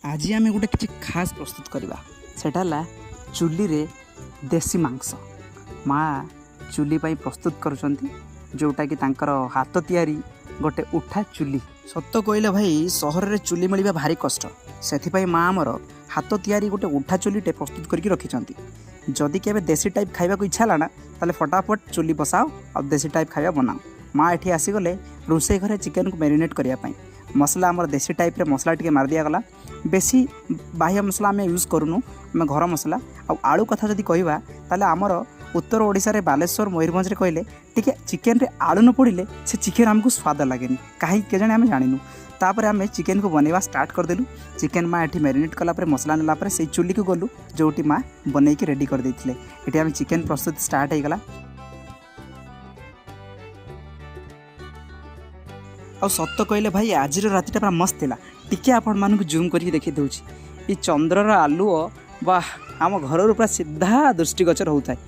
ଆଜି ଆମେ ଗୋଟେ କିଛି ଖାସ୍ ପ୍ରସ୍ତୁତ କରିବା। ସେଟା ହେଲା ଚୁଲିରେ ଦେଶୀ ମାଂସ। ମା ଚୁଲି ପାଇଁ ପ୍ରସ୍ତୁତ କରୁଛନ୍ତି, ଯେଉଁଟାକି ତାଙ୍କର ହାତ ତିଆରି ଗୋଟେ ଉଠା ଚୁଲି। ସତ କହିଲେ ଭାଇ, ସହରରେ ଚୁଲି ମିଳିବା ଭାରି କଷ୍ଟ। ସେଥିପାଇଁ ମା ଆମର ହାତ ତିଆରି ଗୋଟେ ଉଠା ଚୁଲିଟେ ପ୍ରସ୍ତୁତ କରିକି ରଖିଛନ୍ତି। ଯଦି କେବେ ଦେଶୀ ଟାଇପ୍ ଖାଇବାକୁ ଇଚ୍ଛା ହେଲା ନା, ତାହେଲେ ଫଟାଫଟ ଚୁଲି ବସାଅ ଆଉ ଦେଶୀ ଟାଇପ୍ ଖାଇବା ବନାଅ। ମା ଏଠି ଆସିଗଲେ ରୋଷେଇ ଘରେ ଚିକେନକୁ ମ୍ୟାରିନେଟ୍ କରିବା ପାଇଁ। ମସଲା ଆମର ଦେଶୀ ଟାଇପ୍ରେ ମସଲା ଟିକେ ମାରି ଦିଆଗଲା। ବେଶୀ ବାହ୍ୟ ମସଲା ଆମେ ୟୁଜ୍ କରୁନୁ, ଆମେ ଘର ମସଲା। ଆଉ ଆଳୁ କଥା ଯଦି କହିବା, ତାହେଲେ ଆମର ଉତ୍ତର ଓଡ଼ିଶାରେ ବାଲେଶ୍ୱର, ମୟୂରଭଞ୍ଜରେ କହିଲେ ଟିକେ ଚିକେନରେ ଆଳୁ ନ ପଡ଼ିଲେ ସେ ଚିକେନ୍ ଆମକୁ ସ୍ୱାଦ ଲାଗେନି। କାହିଁକି କେଜାଣି ଆମେ ଜାଣିନୁ। ତାପରେ ଆମେ ଚିକେନକୁ ବନେଇବା ଷ୍ଟାର୍ଟ କରିଦେଲୁ। ଚିକେନ୍ ମା ଏଠି ମ୍ୟାରିନେଟ୍ କଲା ପରେ, ମସଲା ନେଲା ପରେ ସେଇ ଚୁଲିକୁ ଗଲୁ, ଯେଉଁଠି ମା ବନେଇକି ରେଡ଼ି କରିଦେଇଥିଲେ। ଏଠି ଆମେ ଚିକେନ୍ ପ୍ରସ୍ତୁତି ଷ୍ଟାର୍ଟ ହେଇଗଲା। ଆଉ ସତ କହିଲେ ଭାଇ, ଆଜିର ରାତିଟା ପୁରା ମସ୍ତ ଥିଲା। ଟିକେ ଆପଣମାନଙ୍କୁ ଜୁମ୍ କରିକି ଦେଖେଇ ଦେଉଛି ଏଇ ଚନ୍ଦ୍ରର ଆଲୁଅ। ବାଃ, ଆମ ଘରରୁ ପୁରା ସିଧା ଦୃଷ୍ଟିଗୋଚର ହେଉଥାଏ।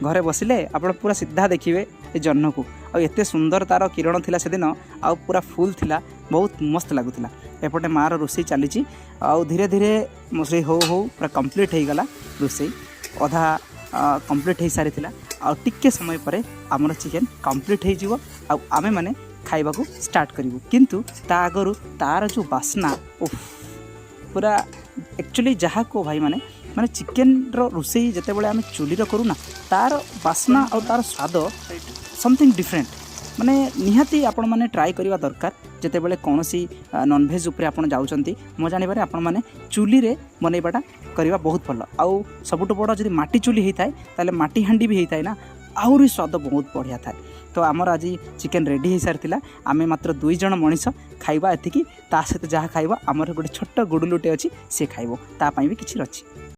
ଘରେ ବସିଲେ ଆପଣ ପୁରା ସିଧା ଦେଖିବେ ଏ ଜହ୍ନକୁ। ଆଉ ଏତେ ସୁନ୍ଦର ତା'ର କିରଣ ଥିଲା ସେଦିନ, ଆଉ ପୁରା ଫୁଲ୍ ଥିଲା, ବହୁତ ମସ୍ତ ଲାଗୁଥିଲା। ଏପଟେ ମାଆର ରୋଷେଇ ଚାଲିଛି ଆଉ ଧୀରେ ଧୀରେ ରୋଷେଇ ହଉ ହଉ ପୁରା କମ୍ପ୍ଲିଟ୍ ହେଇଗଲା। ରୋଷେଇ ଅଧା କମ୍ପ୍ଲିଟ୍ ହେଇସାରିଥିଲା। ଆଉ ଟିକେ ସମୟ ପରେ ଆମର ଚିକେନ୍ କମ୍ପ୍ଲିଟ୍ ହେଇଯିବ ଆଉ ଆମେମାନେ ଖାଇବାକୁ ଷ୍ଟାର୍ଟ କରିବୁ। କିନ୍ତୁ ତା ଆଗରୁ ତାର ଯେଉଁ ବାସ୍ନା, ଓଫ୍, ପୁରା ଆକ୍ଚୁଆଲି ଯାହା କୁହ ଭାଇମାନେ, ମାନେ ଚିକେନର ରୋଷେଇ ଯେତେବେଳେ ଆମେ ଚୁଲିରେ କରୁନା, ତାର ବାସ୍ନା ଆଉ ତାର ସ୍ୱାଦ ସମଥିଙ୍ଗ ଡିଫରେଣ୍ଟ। ମାନେ ନିହାତି ଆପଣମାନେ ଟ୍ରାଏ କରିବା ଦରକାର। ଯେତେବେଳେ କୌଣସି ନନଭେଜ୍ ଉପରେ ଆପଣ ଯାଉଛନ୍ତି, ମୋ ଜାଣିବାରେ ଆପଣମାନେ ଚୁଲିରେ ବନେଇବାଟା କରିବା ବହୁତ ଭଲ। ଆଉ ସବୁଠୁ ବଡ଼, ଯଦି ମାଟି ଚୁଲି ହେଇଥାଏ, ତାହେଲେ ମାଟି ହାଣ୍ଡି ବି ହେଇଥାଏ ନା, ଆହୁରି ସ୍ୱାଦ ବହୁତ ବଢ଼ିଆ ଥାଏ। ତ ଆମର ଆଜି ଚିକେନ୍ ରେଡ଼ି ହେଇସାରିଥିଲା। ଆମେ ମାତ୍ର ଦୁଇ ଜଣ ମଣିଷ ଖାଇବା ଏତିକି। ତା ସହିତ ଯାହା ଖାଇବ, ଆମର ଗୋଟେ ଛୋଟ ଗୁଡ଼ୁଲୁଟେ ଅଛି, ସେ ଖାଇବ, ତା ପାଇଁ ବି କିଛି ଅଛି।